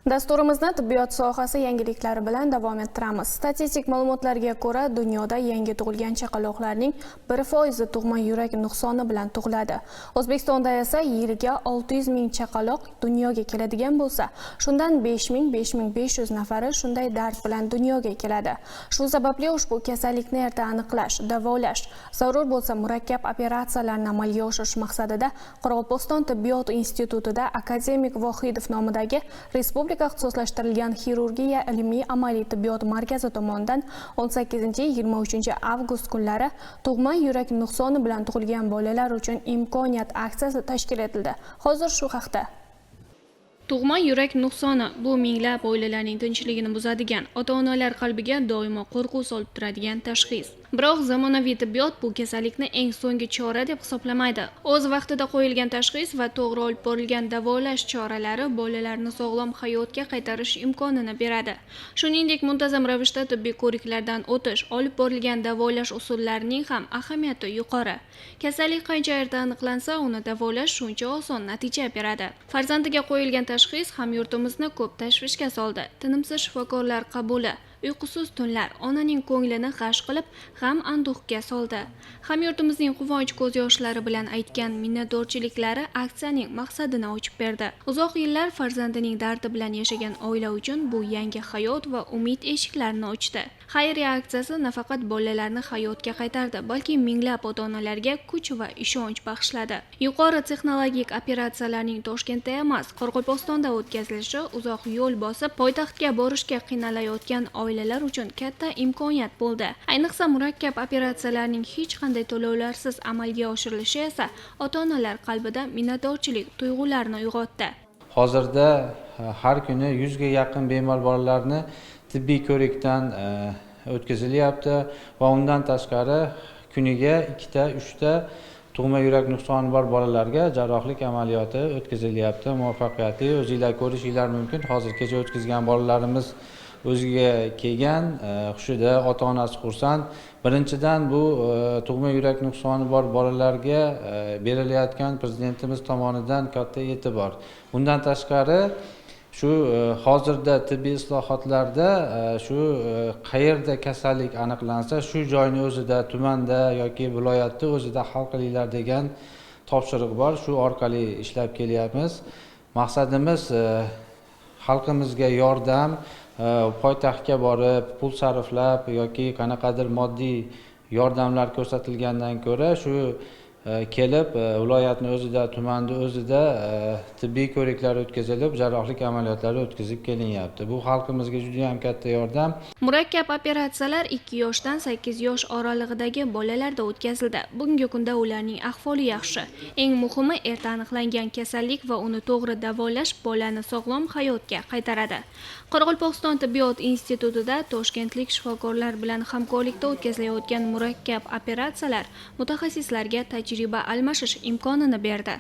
Dasturimizni tibbiyot sohasi yangiliklari bilan davom ettiramiz. Statistik ma'lumotlarga ko'ra, dunyoda yangi tug'ilgan chaqaloqlarning 1% tug'ma yurak nuqsoni bilan tug'iladi. O'zbekistonda esa yiliga 600 ming chaqaloq dunyoga keladigan bo'lsa, shundan 5000 5500 nafari shunday dard bilan dunyoga keladi. Shu sababli ushbu kasallikni erta aniqlash, davolash, zarur bo'lsa murakkab operatsiyalarni amalga oshirish maqsadida Qoraqalpog'iston tibbiyot institutida akademik Vohidov nomidagi Respublika ixtisoslashtirilgan xirurgiya ilmiy amaliy tibbiyot markazi tomonidan 18-23 avgust kunlari tug'ma yurak nuqsoni bilan tug'ilgan bolalar uchun imkoniyat aksiyasi tashkil etildi. Hozir shu haqda. Tug'ma yurak nuqsoni bu minglab oilalarning tinchligini buzadigan, ota-onalar qalbiga doimo qo'rquv solib turadigan tashxis. Biroq zamonaviy tibbiyot bu kasallikni eng so'nggi chora deb hisoblamaydi. O'z vaqtida qo'yilgan tashxis va to'g'ri olib borilgan davolash choralari bolalarni sog'lom hayotga qaytarish imkonini beradi. Shuningdek, muntazam ravishda tibbiy ko'riklardan o'tish, olib borilgan davolash usullarining ham ahamiyati yuqori. Kasallik qancha erta aniqlansa, uni davolash shuncha oson natija beradi. Farzandiga qo'yilgan tashxis hamyurtimizni ko'p tashvishga soldi. Tinimsiz shifokorlar qabuli, uyqusiz tunlar onaning ko'nglini g'ash qilib, g'am anduhga soldi. Hamyurtimizning quvonch ko'z yoshlari bilan aytgan minnatdorchiliklari aksiyaning maqsadini ochib berdi. Uzoq yillar farzandining dardi bilan yashagan oila uchun bu yangi hayot va umid eshiklarini ochdi. Xayriya aksiyasi nafaqat bolalarni hayotga qaytardi, balki minglab ota-onalarga kuch va ishonch bag'ishladi. Yuqori texnologik operatsiyalarning Toshkentda emas, Qoraqalpog'istonda o'tkazilishi uzoq yo'l bosib, poytaxtga borishga qiynalayotgan oilalar uchun katta imkoniyat bo'ldi. Ayniqsa murakkab operatsiyalarning hech qanday to'lovlarsiz amalga oshirilishi esa ota-onalar qalbida minnatdorchilik tuyg'ularini uyg'otdi. Hozirda har kuni 100 ga yaqin bemor bolalarni tibbiy ko'rikdan o'tkazilyapti va undan tashqari kuniga 2ta, 3ta tug'ma yurak nuqsoni bor bolalarga jarrohlik amaliyoti o'tkazilyapti muvaffaqiyatli. O'zinglar ko'rishinglar mumkin. Hozir kecha o'tkazgan bolalarimiz o'ziga kelgan, hushida, ota-onasi xursand. Birinchidan bu tug'ma yurak nuqsoni bor bolalarga berilayotgan prezidentimiz tomonidan katta e'tibor. Bundan tashqari shu hozirda tibbiy islohotlarda shu qayerda kasallik aniqlansa, shu joyni o'zida, tumanda yoki viloyatda o'zida hal qilinglar degan topshiriq bor. Shu orqali ishlab kelyapmiz. Maqsadimiz xalqimizga yordam, poytaxtga borib pul sarflab yoki qanaqadir moddiy yordamlar ko'rsatilgandan ko'ra shu kelib viloyatni o'zida, tumanni o'zida tibbiy ko'riklar o'tkazilib, jarrohlik amaliyotlari o'tkazib kelinyapti. Bu xalqimizga juda ham katta yordam. Murakkab operatsiyalar 2 yoshdan 8 yosh oralig'idagi bolalarda o'tkazildi. Bugungi kunda ularning ahvoli yaxshi. Eng muhimi, erta aniqlangan kasallik va uni to'g'ri davolash bolani sog'lom hayotga qaytaradi. Qoraqalpog'iston tibbiyot institutida toshkentlik shifokorlar bilan hamkorlikda o'tkazilayotgan murakkab operatsiyalar mutaxassislarga tajriba almashish imkonini berdi.